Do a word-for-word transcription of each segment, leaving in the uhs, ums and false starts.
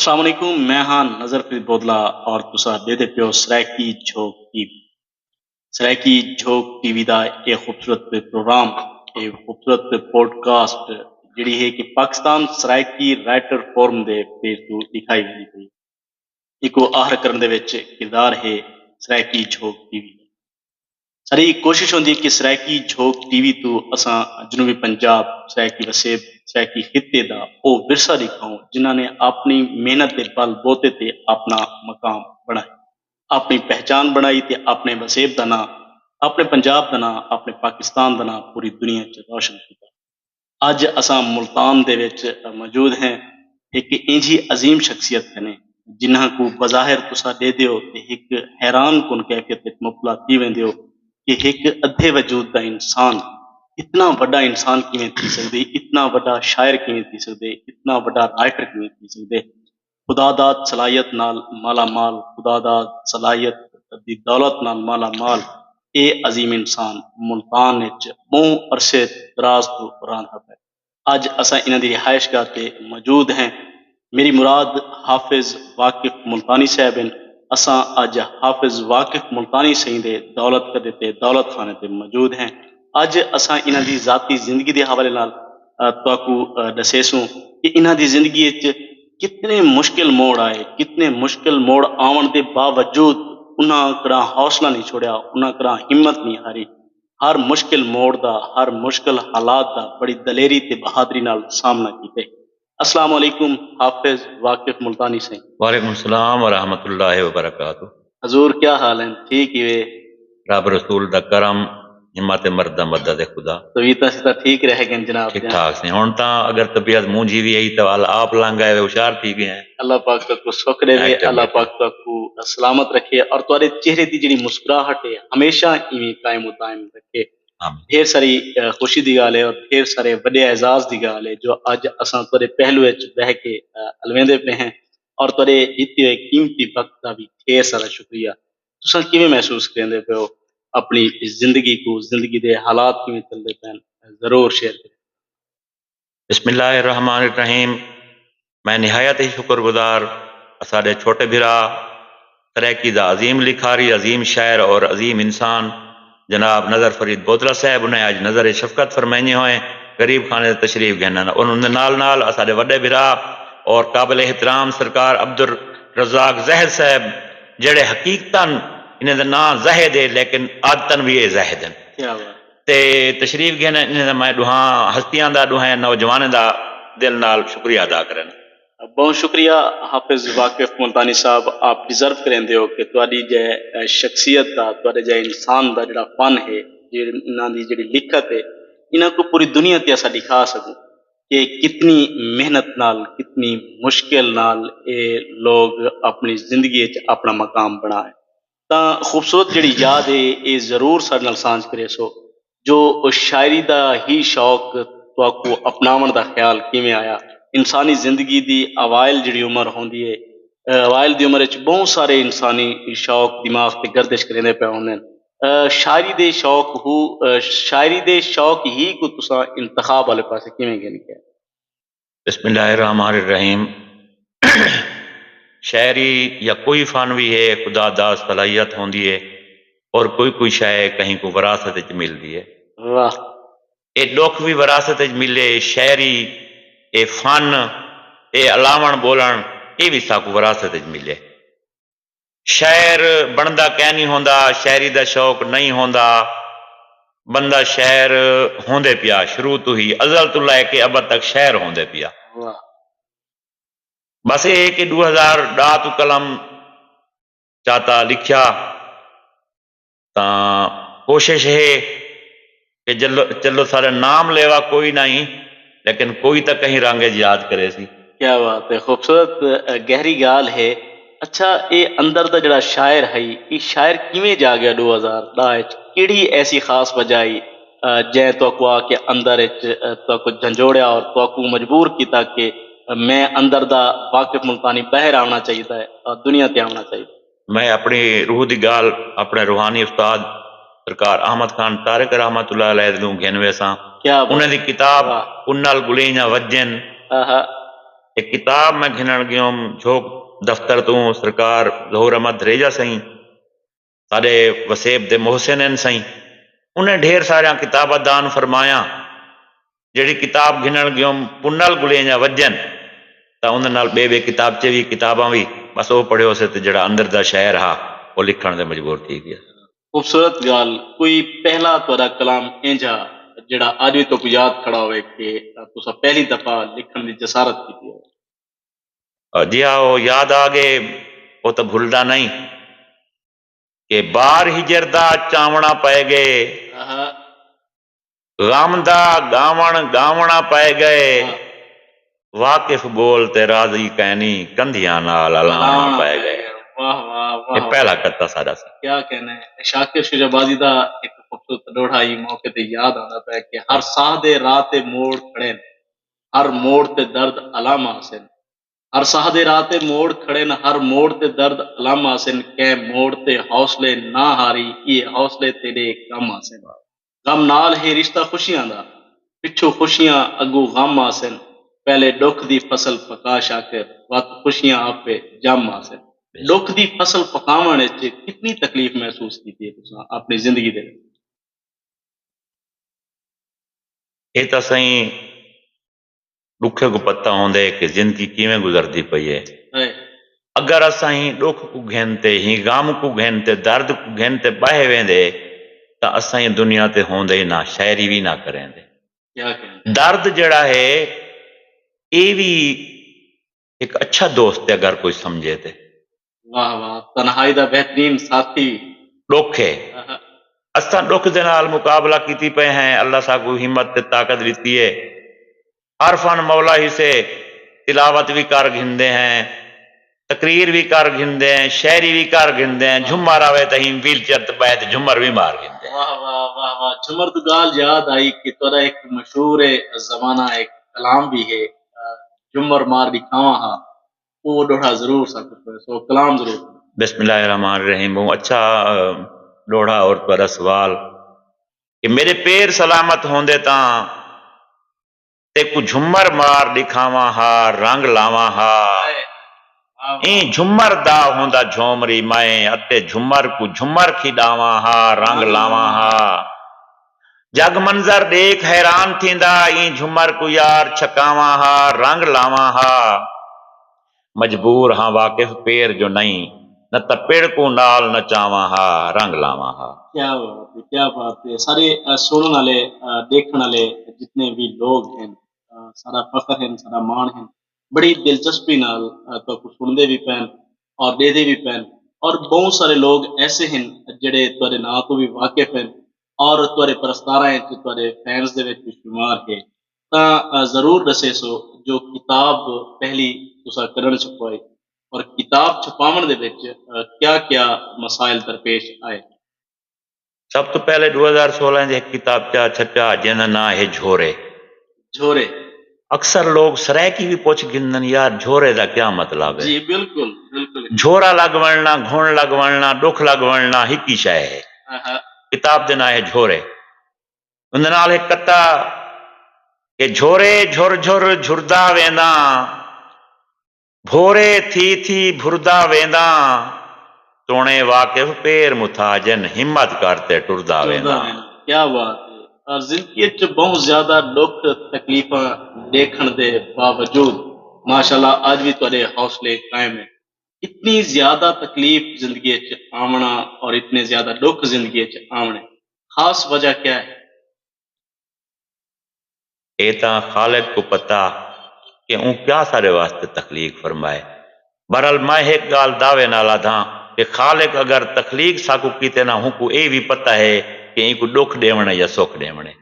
السلام علیکم، میں ہاں نظر فرید بودلا اور تساں ݙیہدے پیو سرائیکی جھوک ٹی وی۔ سرائیکی جھوک ٹی وی دا اے خوبصورت پروگرام، اے خوبصورت پوڈ کاسٹ جیڑھی ہے کہ پاکستان سرائیکی رائٹر فورم دے پیج توں ݙکھائی ویندی پئی۔ ایکوں آہر کرݨ دے وچ کردار ہے سرائیکی جھوک ٹی وی۔ ساݙی کوشش ہوندی ہے کہ سرائیکی جھوک ٹی وی توں اساں جنوبی پنجاب، سرائیکی وسیب، سرائیکی خطے دا او ورثہ ݙکھاؤں جنہاں نے اپݨی محنت دے بل بوتے تے اپݨا مقام بݨائے، اپݨی پہچان بݨائی تے اپݨے وسیب دا ناں، اپݨے پنجاب دا ناں، اپݨے پاکستان دا ناں پوری دنیا اچ روشن کیتا۔ اڄ اساں ملتان دے وچ موجود ہیں، ہک اینجھی عظیم شخصیت کنے جنہاں کوں بظاہر تساں ݙیہدے ہو تے ہک حیران کن کیفیت وچ مبتلا تھی ویندے ہو کہ ہک ادھے وجود دا انسان اتنا وݙا انسان کیویں تھی سڳدے، اتنا وݙا شاعر کیویں تھی سڳدے، اتنا وݙا رائٹر کیویں تھی سڳدے۔ خدا داد صلاحیت نال مالا مال، خدا داد صلاحیت دی دولت نال مالا مال اے عظیم انسان ملتان اچ ٻہوں عرصے دراز توں رہندا پئے۔ اڄ اساں انہاں دی رہائش گاہ تے موجود ہیں۔ میری مراد حافظ واقف ملتانی صاحب ہن۔ اساں اڄ حافظ واقف ملتانی سئیں دے دولت کدے تے دولت خانے تے موجود ہیں۔ اڄ اساں انہاں دی ذاتی زندگی دے حوالے نال، ا، تہاکوں، ا، ݙسیسوں کہ انہاں دی زندگی اچ کتنے مشکل موڑ آئے، کتنے مشکل موڑ آوݨ دے باوجود انہاں کݙاں حوصلہ نہیں چھوڑیا، انہاں کݙاں ہمت نہیں ہاری۔ ہر مشکل موڑ دا، ہر مشکل حالات دا بڑی دلیری تے بہادری نال سامݨا کیتے۔ السلام علیکم حافظ واقف ملتانی سئیں۔ وعلیکم السلام ورحمۃ اللہ وبرکاتہ۔ حضور کیا حال ہیں؟ ٹھیک ہی وے؟ رب رسول دا کرم، ہمت مرد دا مدد خدا۔ طبیعتاں سے تاں ٹھیک رہ ڳئن جناب ٹھیک دیاں۔ ٹھاک سئیں۔ ہݨ تاں اگر طبیعت مونجھی وی ہئی تاں ول آپ لنگھ آئے وے، ہوشیار تھی ڳئے ہیں۔ اللہ پاک تہاکوں سکھ ݙیوے، ٹھیک ہے، اللہ ٹھیک ہے۔ پاک تہاکوں سلامت رکھے اور تہاݙے چہرے دی جیڑھی مسکراہٹ ہے ہمیشہ ایویں قائم و دائم رکھے۔ آمین۔ ڈھیر ساری، آ، خوشی دی ڳالھ ہے اور ڈھیر سارے وݙے اعزاز دی ڳالھ ہے جو اڄ اساں تہاݙے پہلو وچ ٻہہ کے، آ، الویندے پئے ہیں اور تہاݙے ݙتے ہوئے قیمتی وقت دا وی ڈھیر سارا شکریہ۔ تساں کیویں محسوس کریندے پئے ہو اپݨی زندگی کوں، زندگی دے حالات کیویں چلدے پئے ہن؟ ضرور شیئر کریں۔ بسم اللہ الرحمن الرحیم۔ میں نہایت ہی شکر گزار اساݙے چھوٹے بھرا سرائیکی دا عظیم لکھاری، عظیم شاعر اور عظیم انسان جناب نظر فرید بودلا صاحب، انہیں اڄ نظر شفقت فرمائیندے ہوئے غریب خانے تے تشریف گھنن۔ انہاں دے نال نال اساݙے وݙے بھرا اور قابل احترام سرکار عبدالرزاق زاہد صاحب، جڑے حقیقتاً انہیں دا ناں زاہد ہے لیکن عادتاً وی اے زاہد ہن۔ کیا بات۔ تے تشریف گھن انہیں دا میں ݙوہاں ہستیاں دا، ݙوہیں نوجوانیں دا دل نال شکریہ ادا کرن۔ بہت شکریہ حافظ واقف ملتانی صاحب، آپ ڈیزرو کریندے ہو کہ تہاݙی جے شخصیت دا، تہاݙے جے انسان دا جڑا فن ہے، جنہاں دی جڑی لکھت ہے، انہاں کوں پوری دنیا تے اساں ݙکھا سڳوں کہ کتنی محنت نال، کتنی مشکل نال اے لوگ اپݨی زندگی اچ اپݨا مقام بݨائے۔ تاں خوبصورت جڑی یاد ہے، اے ضرور ساݙے نال سانجھ کریسو جو شاعری دا ہی شوق تہاکوں اپݨاوݨ دا خیال کیویں آیا؟ انسانی زندگی دی اوائل جڑی عمر ہوندی ہے، اوائل دی عمر اچ ٻہوں سارے انسانی شوق دماغ تے گردش کریندے پئے ہوندن۔ شاعری دے شوق ہو، شاعری دے شوق ہی کوں تساں انتخاب والے پاسے کیویں گھن ڳئے؟ بسم اللہ الرحمن الرحیم۔ شاعری یا کوئی فن وی ہے، خدا داد صلاحیت ہوندی ہے، اور کوئی کوئی شے کہیں کوں وراثت وچ ملدی ہے۔ واہ۔ اے ݙکھ وی وراثت وچ ملے، شاعری، اے فن، اے الاوݨ ٻولݨ، اے وی ساکوں وراثت وچ ملے۔ شاعر بݨدا کائنی ہوندا، شاعری دا شوق نہیں ہوندا۔ بندہ شاعر ہوندے پیا، شروع توں ہی، ازل توں لے کے ابد تک شاعر ہوندے پیا۔ واہ۔ بس اے ہے کہ ݙو ہزار ݙاہ توں قلم چاتا لکھیا، تاں کوشش ہے کہ جلو، چلو سارے نام لیوا کوئی نہ ہی، لیکن کوئی تاں کہیں رنگ اچ یاد کریسی۔ کیا بات ہے، خوبصورت، اے، گہری ڳالھ ہے۔ اچھا، اے اندر دا جڑا شاعر ہئی، اے شاعر کیویں جاڳیا ݙو ہزار ݙاہ اچ؟ کیڑھی ایسی خاص وجہ ہئی، اے، جیں تہاکوں آ کے اندر اچ، اے، تہاکوں جھنجھوڑیا اور تہاکوں مجبور کیتا کہ میں اندر دا واقف ملتانی ٻاہر آوݨا چاہیدا ہے اور دنیا تے آوݨا چاہیدا ہے؟ میں اپݨی روح دی ڳالھ اپݨے روحانی استاد سرکار احمد خان طارق رحمت اللہ علیہ دے ݙوں گھن ویساں۔ کیا بات۔ انہاں دی کتاب، واہ۔ ان نال ڳلیں جاں وڄن۔ آہا۔ ہک کتاب میں گھنݨ ڳیوم جھوک دفتر توں سرکار ظہور احمد دھریجہ سئیں، ساݙے وسیب دے محسن ہن سئیں، انہیں ڈھیر ساریاں کتاباں دان فرمایاں۔ جیڑھی کتاب گھنݨ ڳیوم پنل ڳلینجاں وڄن تاں انہاں نال ٻئے ٻئے کتابچے وی، کتاباں وی، بس او پڑھیوسے تے جیڑھا اندر دا شہر ہا او لکھݨ تے مجبور تھی ڳیا۔ خوبصورت ڳالھ۔ کوئی پہلا تہاݙا کلام اینجھا جیڑھا اڄ وی تہاکوں یاد کھڑا ہووے کہ تساں پہلی دفعہ لکھݨ دی جسارت کیتی ہووے؟ جی ہا او یاد آ ڳئے، او تاں بھلدا نئیں کہ بار ہجر دا چاوݨا پئے ڳئے، غم دا ڳاوݨ ڳاوݨا پئے ڳئے، واقف ٻول تے راضی کینی، کندھیاں نال الاوݨا پئے ڳئے۔ اے پہلا قطعہ ساݙا سی۔ کیا کہنے، شاکر شجاع بازی دا ہک خوبصورت ݙوہڑا ایں موقع تے یاد آندا پئے کہ ہر ساہ دے راہ تے موڑ کھڑن، ہر موڑ تے درد علامہ ہسن۔ ہر ساہ دے راہ تے موڑ کھڑن، ہر موڑ تے درد علامہ ہسن۔ کہیں موڑ تے حوصلے نہ ہاری، ایہے حوصلے تیݙے کم آسن۔ غم نال ہے رشتہ خوشیاں دا، پچھوں خوشیاں اڳوں غم آسن۔ پہلے ݙکھ دی فصل پکا شاکر، وت خوشیاں آپے ڄم آسن۔ ݙکھ دی فصل پکاوݨ اچ کتنی تکلیف محسوس کیتی ہے تساں اپݨی زندگی دے وچ؟ اے تاں سئیں ݙکھے کوں پتہ ہوندے کہ زندگی کیویں گزردی پئی ہے۔ اگر اساں ہیں ݙکھ کوں گھن تے، ہیں غم کوں گھن تے، درد کوں گھن تے ٻہہ ویندے تاں اساں ہیں دنیا تے ہوندے ہی نہ، شاعری وی نہ کریندے۔ درد جیڑھا ہے اے وی ہک اچھا دوست ہے اگر کوئی سمجھے تے۔ واہ واہ، تنہائی دا بہترین ساتھی۔ ݙکھ ہے۔ اساں ݙکھ دے نال مقابلہ کیتی پئے ہیں، اللہ ساکوں ہمت تے طاقت ݙتی ہے۔ عارفان مولا ہی سے تلاوت وی کر گھندے ہیں، تقریر وی کر گھندے ہیں، شاعری وی کر گھندے ہیں، جھمر آوے تاں ہی ویل چیئر تے ٻہہ تے جھمر وی مار گھندے ہیں۔ واہ واہ واہ واہ، جھمر توں ڳالھ یاد آئی کہ تہاݙا ہک مشہور زمانہ ہک کلام وی ہے، جھمر مار ݙکھاواں ہا۔ او ݙوہڑا ضرور ساکوں سݨیسو، کلام ضرور سݨیسو۔ بسم اللہ الرحمن الرحیم۔ بہوں اچھا ݙوہڑا اور تہاݙا سوال کہ میݙے پیر سلامت ہوندے تاں تیکوں جھمر مار ݙکھاواں ہا، رنگ لاواں ہا۔ ایں جھمر دا ہوندا جھومری میں اتے جھمر کوں جھمر کھیݙاواں ہا، رنگ لاواں ہا۔ جڳ منظر ݙیکھ حیران تھیندا، ایں جھمر کوں یار چھکاواں ہا، رنگ لاواں ہا۔ مجبور ہاں واقف پیر جو نئیں، نہ تاں پڑ کوں نال نچاواں ہا، رنگ لاواں ہا۔ کیا بات ہے، کیا بات ہے۔ سارے سنڑن آلے، ڈیکھن آلے جتنے وی لوگ ہن، سارا فخر ہن، سارا ماݨ ہن۔ بڑی دلچسپی نال تہاکوں سنڑدے وی پئن اور ڈیدھے وی پئن، اور بہوں سارے لوگ ایسے ہن جیڑھے تہاڈے ناں توں وی واقف ہن اور تہاڈے پرستاراں اچ، تہاڈے فینز دے وچ وی شمار ہے۔ تاں ضرور ڈسیسو جو کتاب پہلی تساں کڈھن چھپوائی اور کتاب چھپاوݨ دے وچ کیا کیا مسائل درپیش آئے؟ سب توں پہلے ݙو ہزار سولہ اچ ہک کتابچہ چھپیا جیندا ناں ہے جھورے۔ جھورے۔ اکثر لوگ سرائیکی وی پچھ گھندن یار جھورے دا کیا مطلب ہے؟ جی بالکل بالکل۔ جھورا لڳ ونڄݨا، گھݨ لڳ ونڄݨا، ݙکھ لڳ ونڄݨا ہک ہی شئے ہے۔ کتاب دے ناں ہے جھورے۔ اوندے نال ہک قطعہ کہ جھورے جھر جھر جھردا وینداں، بھورے تھی تھی بھردا وینداں، توݨے واقف پیر متھاجن ہمت کر تے ٹردا وینداں۔ کیا بات ہے۔ اور زندگی اچ بہت زیادہ ڈکھ تکلیفاں ڈیکھن دے باوجود ماشاءاللہ اج بھی تہاڈے حوصلے قائم ہیں۔ اتنی زیادہ تکلیف زندگی اچ آونا اور اتنے زیادہ ڈکھ زندگی اچ آونے خاص وجہ کیا ہے؟ اے تاں خالق کوں پتہ کہ اوں کیا ساڈے واسطے تخلیق فرمائے۔ بہرحال میں ہک گالھ دعوے نال آدھاں کہ خالق اگر تخلیق ساکوں کیتے نہ اونکوں اے وی پتہ ہے کہ اینکوں ڈکھ ڈیونڑ ہے یا سکھ ڈیونڑ ہے۔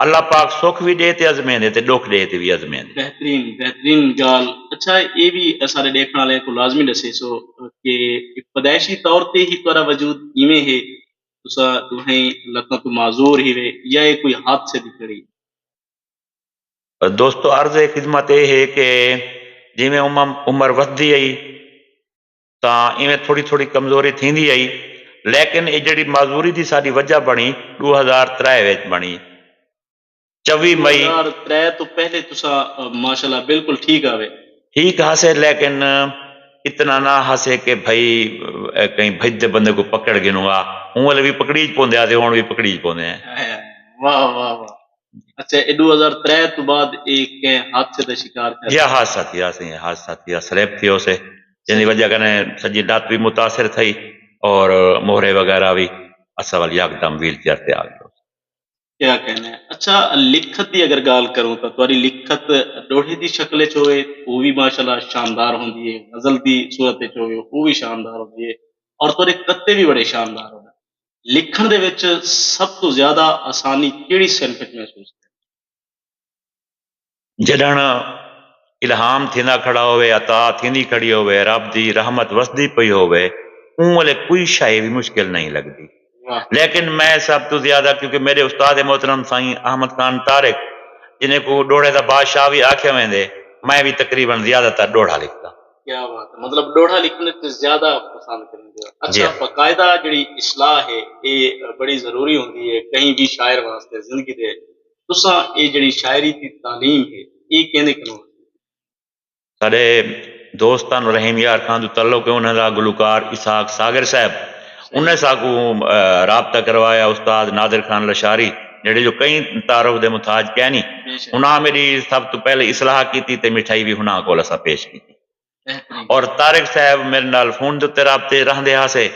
اللہ پاک سکھ وی ڈے تے ازمیندے تے ڈکھ ڈے تے وی ازمیندے۔ بہترین بہترین گالھ۔ اچھا اے وی سارے ڈیکھنڑ آلیاں کوں لازمی ڈسیسو کہ پیدائشی طور تے ہی تہاڈا وجود ایویں ہے؟ تساں ڈوہیں لتاں توں معذور ہیوے یا اے کوئی حادثے دی گھڑی؟ دوستو عرض خدمت اے ہے کہ جیویں عمر ودھدی ہئی تاں ایویں تھوڑی تھوڑی کمزوری تھیندی ہئی، لیکن اے جیڑھی معذوری دی ساڈی وجہ بنڑی ڈو ہزار ترے وچ بنڑی۔ چوی مئی۔ ڈو ہزار ترے توں پہلے تساں ماشاءاللہ بالکل ٹھیک ہاوے۔ ٹھیک ہاسے، لیکن اتنا نہ ہاسے کہ بھئی، اے، کہیں بھڄدے بندے کوں پکڑ گھنوں آ۔ اوں ویلے وی پکڑیج پوندے ہاسے، ہݨ وی پکڑیج پوندے ہیں۔ واہ واہ واہ۔ اچھا، اے ݙو ہزار ترے توں بعد اے کہیں حادثے دا شکار تھیا؟ یا حادثہ تھیا سئیں، حادثہ تھیا، سلپ تھیو سے، جیندی وجہ کنے سڄی لت وی متاثر تھئی اور موہرے وغیرہ وی اساں ول یکدم ویل چیئر تے آ ڳیو۔ کیا کہنے۔ اچھا، لکھت دی اگر ڳالھ کروں تاں تہاݙی لکھت ݙوہڑے دی شکل اچ ہووے، او وی ماشاءاللہ شاندار ہوندی ہے، غزل دی صورت اچ ہووے، او وی شاندار ہوندی ہے، اور تہاݙے قطعے وی بڑے شاندار ہوندن۔ لکھݨ دے وچ سب توں زیادہ آسانی کیڑھی صنف اچ محسوس تھیندی؟ جݙݨ الہام تھیندا کھڑا ہووے، عطا تھیندی کھڑی ہووے، رب دی رحمت وسدی پئی ہووے، اوں ویلے کوئی شئے وی مشکل نئیں لڳدی۔ لیکن میں سب توں زیادہ، کیونکہ میݙے استاد محترم سائیں احمد خان طارق، جنہیں کوں ݙوہڑے دا بادشاہ وی آکھیا ویندے، میں وی تقریبا زیادہ تر ݙوہڑا لکھدا۔ کیا بات ہے، مطلب ݙوہڑا لکھݨ تے زیادہ پسند کریندے ہو۔ اچھا، باقاعدہ جیڑھی اصلاح ہے اے بڑی ضروری ہوندی ہے کہیں وی شاعر واسطے زندگی دے۔ تساں اے جیڑھی شاعری دی تعلیم ہے اے کیندے کنوں؟ ساݙے دوستاں نوں رحیم یار خان توں تعلق ہے، انہاں دا گلوکار اسحاق ساگر صاحب، انہیں ساکوں رابطہ کروایا، استاد نادر خان لشاری، جیڑھے جو کئی تعارف دے محتاج کینی۔ انہاں میݙی سب توں پہلے اصلاح کیتی تے مٹھائی وی انہاں کول اساں پیش کیتی۔ اور طارق صاحب میݙے نال فون دے اتے رابطے رہندے ہاسے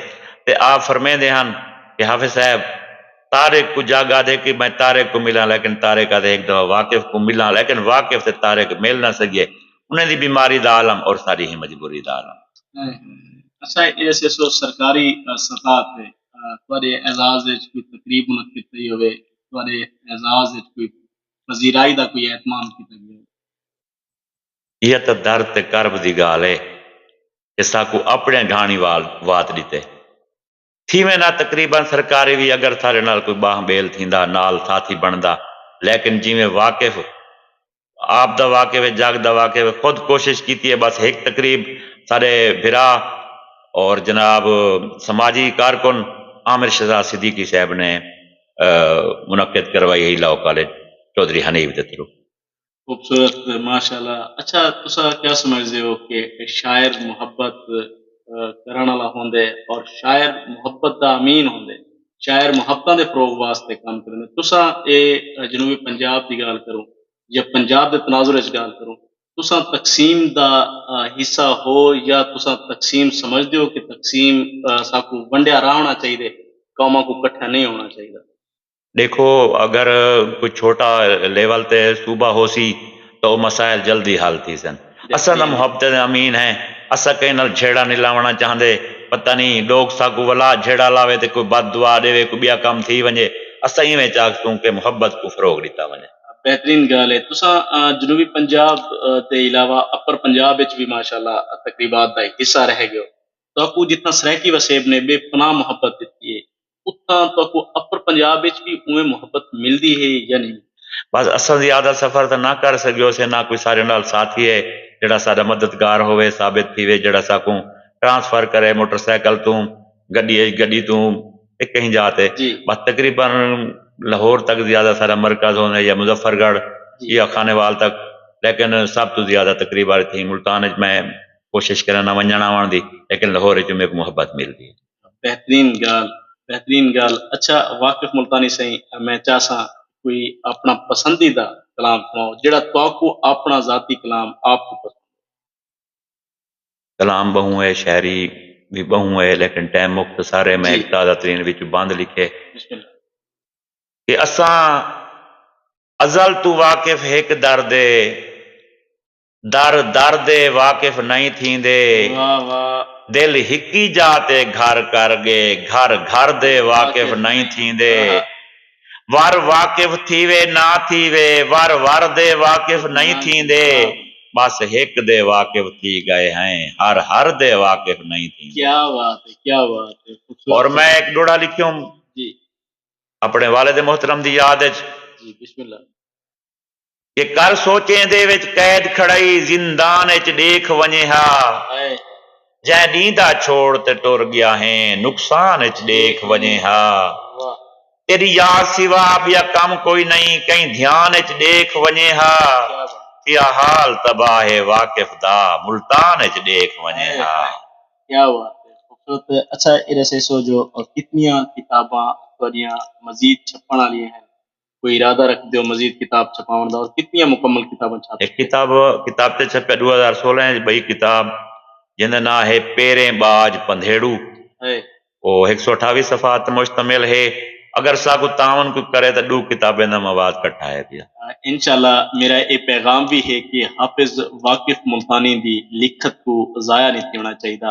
تے آپ فرمیندے ہن کہ حافظ صاحب، طارق کوں جا ڳادھے کہ میں طارق کوں ملاں، لیکن طارق آہدے ہک دفعہ واقف کوں ملاں، لیکن واقف تے طارق مل نہ سڳیے۔ انہیں دی بیماری دا عالم اور ساݙی ہی مجبوری دا عالم۔ اساں اے ایس ایس او سرکاری سطح تے تہاݙے اعزاز اچ کوئی تقریب منعقد تھئی ہووے، تہاݙے اعزاز اچ کوئی پذیرائی دا کوئی اہتمام کیتا ڳیا ہووے؟ ایہ تاں درد تے کرب دی ڳالھ اے کہ ساکوں اپݨے ڈھاݨی وال وات ݙتے۔ تھیویں نہ تقریبا سرکاری وی اگر ساݙے نال کوئی ٻانہہ ٻیل تھیندا، نال ساتھی بݨدا، لیکن جیویں واقف آپ دا واقف ہے، جگ دا واقف ہے، خود کوشش کیتی ہے، بس ہک تقریب ساݙے بھرا اور جناب سماجی کارکن عامر شہزاد صدیقی صاحب نے منعقد کروائی ہئی لاء کالج چوہدری حنیف دے تھرو۔ خوبصورت، ماشاءاللہ۔ اچھا، تساں کیا سمجھدے ہو کہ شاعر محبت کرݨ والا ہوندے اور شاعر محبت دا امین ہوندے، شاعر محبتاں دے فروغ واسطے کم کریندے؟ تساں اے جنوبی پنجاب دی ڳالھ کرو یا پنجاب دے تناظر اچ ڳالھ کرو، تساں تقسیم دا حصہ ہو یا تساں تقسیم سمجھدے ہو کہ تقسیم ساکوں ونڈیا راہݨا چاہیدے، قوماں کوں کٹھا نہیں ہوݨا چاہیدا؟ ݙیکھو، اگر کوئی چھوٹا لیول تے صوبہ ہوسی تاں او مسائل جلدی حل تھیسن۔ اساں تاں محبتیں دے امین ہیں، اساں کہیں نال جھیڑا نی لاوݨا چاہندے۔ پتہ نی ݙوک ساکوں ولا جھیڑا لاوے تے کوئی بد دعا ݙیوے، کوئی ٻیا کم تھی ونڄے، اساں ایویں چاہسوں کہ محبت کوں فروغ ݙتا ونڄے۔ بہترین ڳالھ ہے۔ تساں جنوبی پنجاب دے علاوہ اپر پنجاب وچ وی ماشاءاللہ تقریبات دا حصہ رہ ڳیو۔ تہاکوں جتھاں سرائیکی وسیب نے بے پناہ محبت ݙتی ہے، اتھاں تہاکوں اپر پنجاب اچ وی اونویں محبت ملدی ہے یا نئیں؟ بس اساں زیادہ سفر تاں نہ کر سڳیوسے، نہ کوئی ساݙے نال ساتھی ہے جیڑھا ساݙا مددگار ہووے، ثابت تھیوے، جیڑھا ساکوں ٹرانسفر کرے موٹر سائیکل توں گݙی اچ، گݙی توں تے کہیں جاہ تے۔ بس تقریبا لاہور تک زیادہ ساݙا مرکز ہوندا ہے یا مظفر گڑھ یا خانیوال تک، لیکن سب توں زیادہ تقریبا اتھیں ملتان اچ میں کوشش کرینداں ونڄݨ آوݨ دی، لیکن لاہور اچ میکوں محبت ملدی ہے۔ بہترین ڳالھ، بہترین ڳالھ۔ اچھا واقف ملتانی سئیں، میں چاہساں کوئی اپݨا پسندیدہ کلام سݨاؤ جیڑھا تہاکوں اپݨا ذاتی کلام آپ کوں پسند ہووے۔ کلام ٻہوں ہے، شاعری وی ٻہوں ہے، لیکن ٹائم مختصر ہے، میں ہک تازہ ترین وچ بند لکھے کہ اساں ازل توں واقف ہک در دے، در در دے واقف نئیں تھیندے۔ دل ہکی جاہ تے گھر کر ڳئے، گھر گھر دے واقف نئیں تھیندے۔ ور واقف تھیوے نہ تھیوے، ور ور دے واقف نئیں تھیندے۔ بس ہک دے واقف تھی ڳئے ہیں، ہر ہر دے واقف نئیں تھیندے۔ کیا بات ہے، کیا بات ہے، خوبصورت۔ اور میں ہک ݙوہڑا لکھیوم جی۔ اپݨے والد محترم دی یاد اچ۔ جی، بسم اللہ۔ کہ کر سوچیں دے وچ قید کھڑائی زندان اچ ݙیکھ ونڄے ہا۔ جئیں ݙینہہ دا چھوڑ تے ٹر ڳیا ہیں، نقصان اچ ݙیکھ ونڄے ہا۔ تیݙی یاد سوا ٻیا کم کوئی نئیں، کہیں دھیان اچ ݙیکھ ونڄے ہا۔ تھیا حال تباہ ہے واقف دا، ملتان اچ ݙیکھ ونڄے ہائے ہا۔ ہائے۔ کیا بات ہے، خوبصورت۔ اچھا، اے ݙسیسو جو کتنیاں کتاباں تہاݙیاں مزید چھپݨ والیاں ہن؟ کوئی ارادہ رکھدے ہو مزید کتاب چھپاوݨ دا، اور کتنیاں مکمل کتاباں چھپ ہک کتاب، کتاب تے چھپیا ݙو ہزار سولہ اچ، ٻئی کتاب جیندا ناں ہے پیریں ٻاجھ پندھیڑو۔ ہے۔ او ہک سو اٹھاوی صفحات تے مشتمل ہے۔ اگر ساکوں تعاون کوئی کرے تاں ݙو کتابیں دا مواد کٹھا ہے پیا۔ آ، انشاءاللہ میرا اے پیغام وی ہے کہ حافظ واقف ملتانی دی لکھت کوں ضائع نہیں تھیوݨا چاہیدا،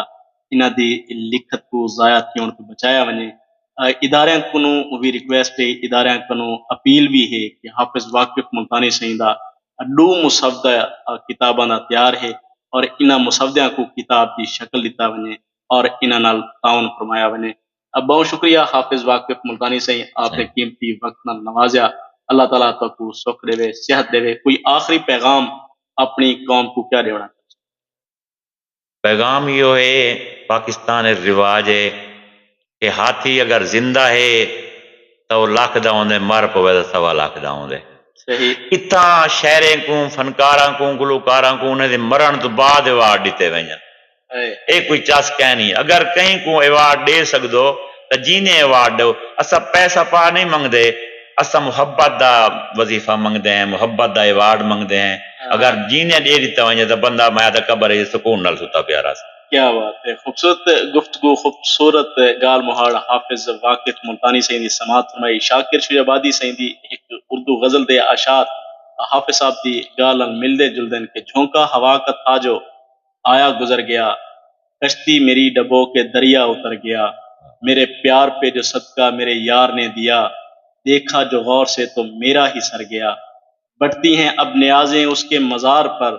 انہاں دی لکھت کوں ضائع تھیوݨ توں بچایا ونڄے۔ آ، اداریاں کنوں وی ریکویسٹ ہے، اداریاں کنوں اپیل وی ہے کہ حافظ واقف ملتانی سئیں دا ݙو مسودہ، آ، کتاباں دا تیار ہے اور انہاں مسودیاں کوں کتاب دی شکل ݙتا ونڄے اور انہاں نال تعاون فرمایا ونڄے۔ ٻہوں شکریہ حافظ واقف ملتانی سئیں، آپ نے قیمتی وقت نال نوازیا۔ اللہ تعالیٰ تہاکوں سکھ ݙیوے، صحت ݙیوے۔ کوئی آخری پیغام اپݨی قوم کوں کیا ݙیوݨا چاہیے؟ پیغام ایہو ہے، پاکستان اچ رواج ہے کہ ہاتھی اگر زندہ ہے تاں او لکھ دا ہوندے، مر پوے تاں سوا لکھ دا ہوندے۔ صحیح۔ اتھاں شاعریں کوں، فنکاراں کوں، گلوکاراں کوں انہاں دے مرݨ توں بعد ایوارڈ ݙتے ویندن۔ اے۔ اے کوئی چس کائنی۔ اگر کہیں کوں ایوارڈ ݙے سڳدو تاں جیندے ایوارڈ ݙیو۔ اساں پیسہ پا نہیں منگدے، اساں محبت دا وظیفہ منگدے ہیں، محبت دا ایوارڈ منگدے ہیں۔ ہاں۔ اگر جیندے ݙے ݙتا ونڄے تاں بندہ، میں تاں قبر اچ سکون نال ستا پیا رہسی۔ کیا بات ہے، خوبصورت گفتگو، خوبصورت ڳالھ مہاڑ۔ حافظ واقف ملتانی سئیں دی سماعت فرمائی۔ شاکر شجاع آبادی سئیں دی ہک اردو غزل دے اشعار حافظ صاحب دی ڳالھ نال ملدے جلدن کہ جھونکا ہوا کا تھا جو آیا گزر گیا، کشتی میری ڈبو کے دریا اتر گیا، میرے پیار پہ جو صدقہ میرے یار نے دیا، دیکھا جو غور سے تو میرا ہی سر گیا، بٹتی ہیں اب نیازیں اس کے مزار پر،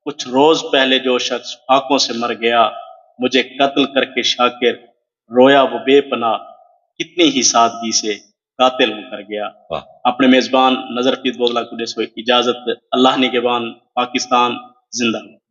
کچھ روز پہلے جو شخص فاقوں سے مر گیا، مجھے قتل کر کے شاکر رویا وہ بے پناہ، کتنی ہی سادگی سے قاتل ہوں کر گیا۔ واہ۔ اپݨے میزبان نذر رفیع بودلا کوں ݙیسو اجازت۔ اللہ نگہبان، پاکستان زندہ باد۔